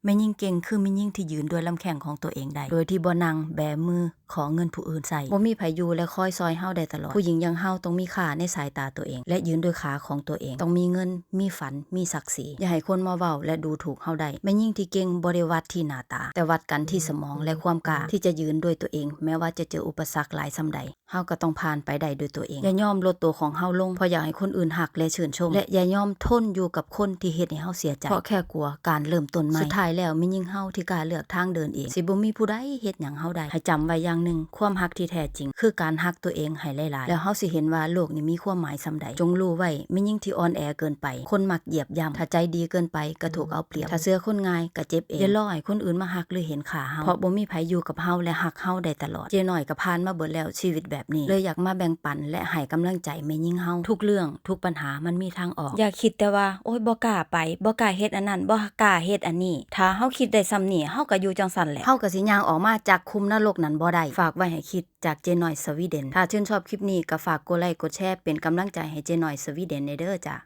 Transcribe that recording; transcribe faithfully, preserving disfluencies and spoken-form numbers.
แม่หญิงเก่งคือแม่หญิงที่ยืนด้วยลำแข้งของตัวเองได้ โดยที่บ่นั่งแบมือขอเงินผู้อื่นใช้ บ่มีไผอยู่และคอยซอยเฮาได้ตลอด ผู้หญิงอย่างเฮาต้องมีค่าในสายตาตัวเอง และยืนด้วยขาของตัวเอง ต้องมีเงิน มีฝัน มีศักดิ์ศรี อย่าให้คนมาเว้าและดูถูกเฮาได้ แม่หญิงที่เก่งบ่ได้วัดที่หน้าตา แต่วัดกันที่สมองและความกล้าที่จะยืนด้วยตัวเอง แม้ว่าจะเจออุปสรรคหลายส่ำใด เฮาก็ต้องผ่านไปได้ด้วยตัวเอง อย่ายอมลดตัวของเฮาลง เพราะอยากให้คนอื่นฮักและชื่นชม และอย่ายอมทนอยู่กับคนที่เฮ็ดให้เฮาเสียใจ เพราะแค่กลัวการเริ่มต้นใหม่ สุดท้ายแล้วแม่นหญิงเฮาที่กล้าเลือกทางเดินเอง สิบ่มีผู้ใดเฮ็ดหยังเฮาได้ ให้จำไว้อย่างหนึ่ง ความฮักที่แท้จริง คือการฮักตัวเองให้หลายๆ แล้วเฮาสิเห็นว่าโลกนี้มีความหมายส่ำใด จงรู้ไว้ แม่นหญิงที่อ่อนแอเกินไป คนมักเหยียบย่ำ ถ้าใจดีเกินไปก็ถูกเอาเปรียบ ถ้าเชื่อคนง่ายก็เจ็บเอง อย่ารอให้คนอื่นมาฮักหรือเห็นค่าเฮา เพราะบ่มีไผอยู่กับเฮาและฮักเฮาได้ตลอด เจ๊น้อยก็ผ่านมาเบิดแล้วชีวิตแบบนี้ เลยอยากมาแบ่งปันและให้กำลังใจแม่หญิงเฮา ทุกเรื่อง ทุกปัญหามันมีทางออก อย่าคิดแต่ว่า โอ๊ย บ่กล้าไป บ่กล้าเฮ็ดอันนั้น บ่กล้าเฮ็ดอันนี้ ถ้าเฮาคิดได้ส่ำนี้ เฮาก็อยู่จั่งซั้นแหละ เฮาก็สิย่างออกมาจากคุมนรกนั้นบ่ได้ ฝากไว้ให้คิดจากเจ๊น้อยสวีเดน ถ้าชื่นชอบคลิปนี้ก็ฝากกดไลค์กดแชร์เป็นกำลังใจให้เจ๊น้อยสวีเดนแหน่เด้อจ้า